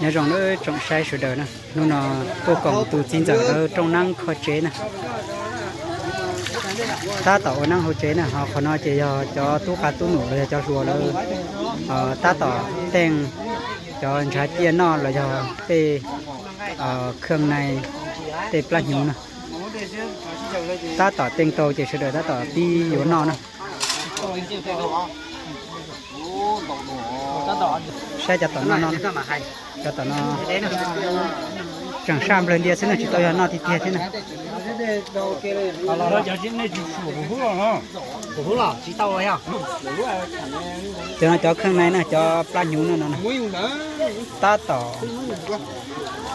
Nyob zoo nawb tsoom saib sawv daws na, hnub no tuaj koom tus txiv ntxawm lawv rooj neeb kho tsev na. Tab tom ua neeb hauv tsev na, ho qhov no ces yog cov tub qav tub num los yog cov hluas lawv tab tom teej cov ntshav ciaj noj los yog tej kheej nai, tej plab hnyuv na. Tab tom teej tau ces sawv daws tab tom pib yuav noj na. Saib cov tom no no, cov tom no tseem saj nplawg ntia xwb na, tsis tau yog noj tiag tiag thiab na. Cov no cov kheej nai na, cov plab hnyuv no no, tab tom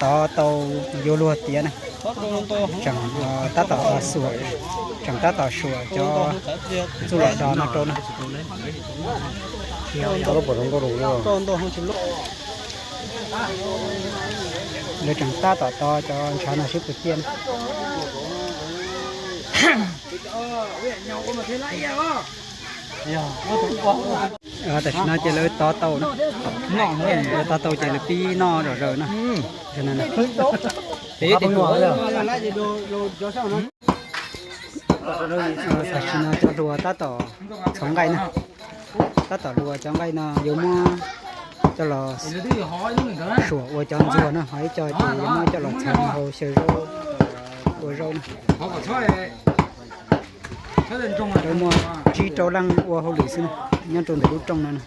tov tau yuav luag tiav na. Tseem tab tom xuas, tseem tab tom xuas cov txuj lom zos no rau na. Lawv tseem tab tom tov cov ntshav no seb puas ciaj na. Tam sim no ces lawv tov tau na, lawv tov tau ces lawv pib noj zom zaws na. Tam sim no cov hluas tab tom txhov nqaij na, tab tom hluas cov nqaij no yuav muab coj los suam ua cov ntxuag na, ho ib co ces yuav muab coj los txhov hau xyaw zaub, ua zaub na. Lawv muaj tsib rau leej ua hauj lwm xwb na, nyob rau ntawm lub rooj no na.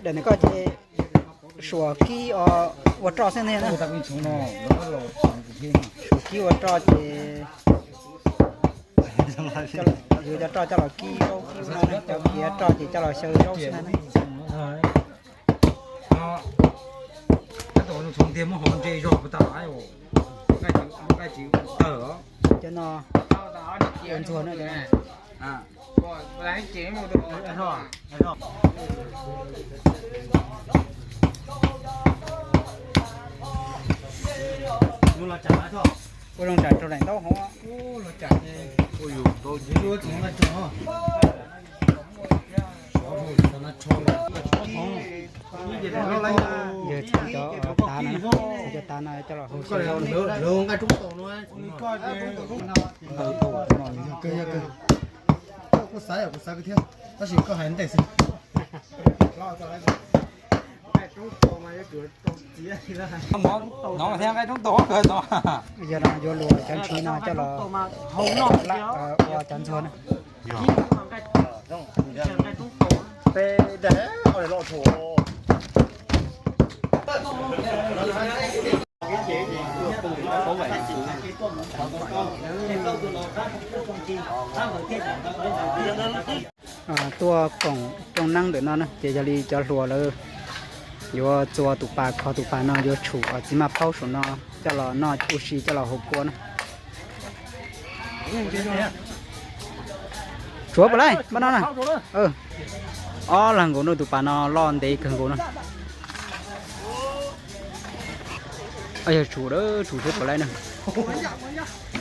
Daim no koj ces suam kib ua roj xwb ntag na. Suam kib ua roj ces yuav cov roj coj los kib zaub kib no, cov kiav roj ces coj los xyaw zaub xwb ntag na. Cov no ua ntxuag no. Ua zoo tsam rau daim ntaub hov. Yog txhij cov tav no, cov tav no coj los hau xyaw zaub. Kuv xav, kuv xav thiab, tab sis koj hais ntev xwb. No thiab nqaij roob taug kawg no. Yog no yuav luas cov ntshis no coj los ua cov ntxuag na. Tuaj koom rooj neeb ntawm no na ces yog li cov hluas lawv yuav txua tus pas kho tus pas no, yuav tshum txiv maj phaub saum no coj los noj ua si coj los haus kua na. Tshuav puas laij npaj no na. Ob leeg nkaus no, tus pas no loj ntev kawg nkaus na. Yog tshum, tshum seb puas laij na.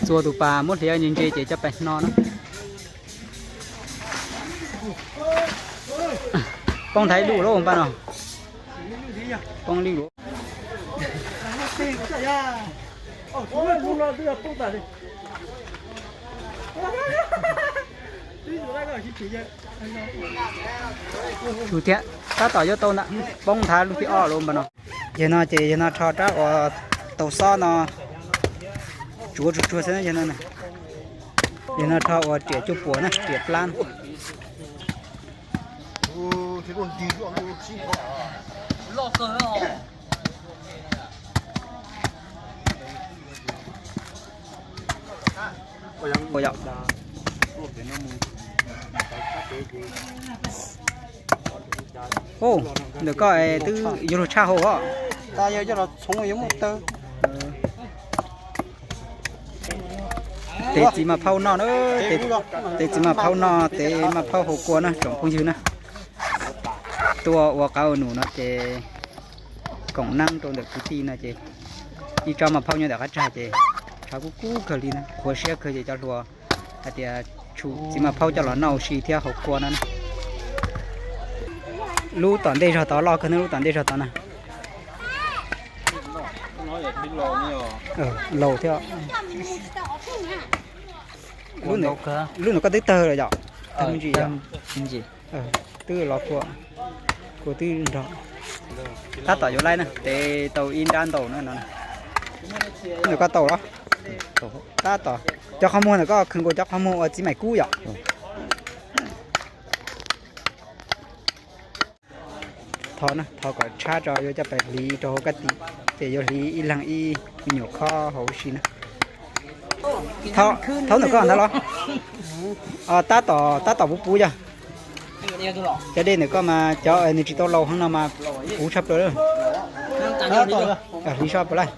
Txua tus pas muab hliav ntse ntse ces coj pais hno na. Poob nthav ib lub lawm npaj no. Poob li lawm. Tshum thiab, tab tom yuav tau ntag, poob nthav lub thib ob lawm npaj no. Yog no ces yog no rho rab uas tau xob no tsuav tsuag tsuag xwb yog no. Yog no rho uas riam cuaj puas na, riam plab na. Ntawm koj twb yuav luag tshaj hau os. Tev txiv maj phaub noj na, tev txiv maj phaub noj, tev maj phaub haus kua na tsoom phooj ywg na. Tuaj ua qab ua num no ces koom neeb rau ntawm kwv tij no ces ib tsob maj phaub nyob ntawm qab tsag ces tshav kub kub kawg li na, qhuav siab kawg ces cov hluas hais tias tshum txiv maj phaub coj los noj ua si thiab haus kua no na. Lub tom ntej zog tod loj kawg na, lub tom ntej zog tod na. Laus thiab. Lub ntawd koj twb tawg lawm yom? Tawg me ntsis yom? Twb los kua, kua twb nrog. Tab tom yuav laib na, tev tau ib nrab ntaus na no. Ntawm koj tau los? Tab tom. Cov qhov muag ntawm koj khaws nkaus cov qhov muag ua txiv mais kub yom? Thov na, thov kom tshab tso, yuav coj pais hliv rau hauv kab tis, ces yuav hliv ib leeg ib me nyuam khob hauv si na. Thov ntawm koj ntag los? Tab tom, tab tom puv puv yog. Cov dej ntawm koj mas cov nws tsis tau laus heev no mas puv tshaj plaws. Hliv soj puas laij?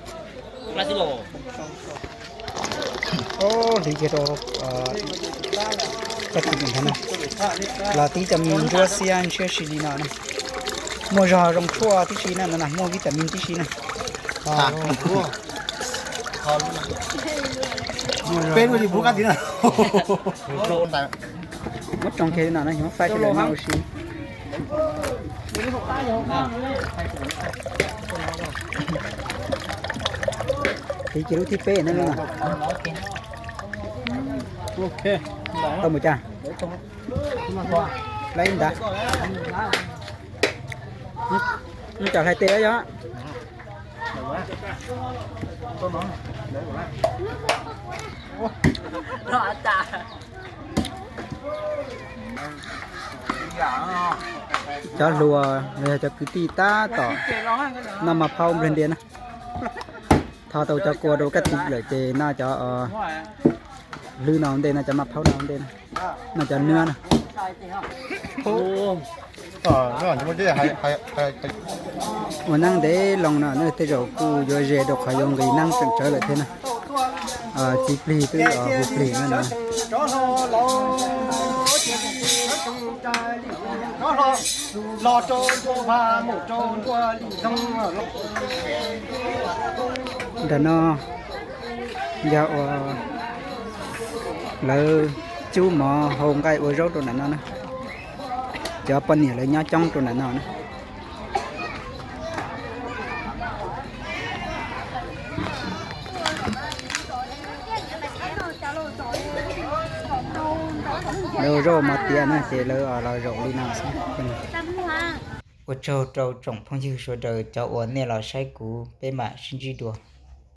Hliv kiag rau kab tis ntawd na. Los tib cov me ntsuab xiab ntshiab si li no na. Muaj zog zoo tshuaj tib si na, no na muaj vitamin tib si na. Peb lub li puv kab tis na. Muab tsoo kiag li no na, yuav faib sawv daws noj ua si. Hliv kiag lub thib peb na. Tau mus cas? Laib ib ntav. Cov hlais tes yog. Cov hluas los yog cov kwv tij tab tom noj maj phaub nplawg ntias na. Tho tau cov kua rau kab tis lawm ces noj cov hlwb no ua ntej, noj cov maj phaub no ua ntej, noj cov nwb na. Ua neeb ntev loo no tej zaum kuj yuav ze rau qhov yuav nqis neeb tseem tsawv lawm thiab na. Txiv plig twb hu plig no no. Ntawm no yog uas lawv cub mov hau nqaij ua zaub rau ntawm no na. Cov poj niam lawv nyob coob rau ntawm no na. Lawv ua zaub mov tiav na ces lawv los zaum li no xwb. Ua tsaug rau tsoom phooj ywg sawv daws cov uas nej los saib kuv, peb mam sib ntsib dua.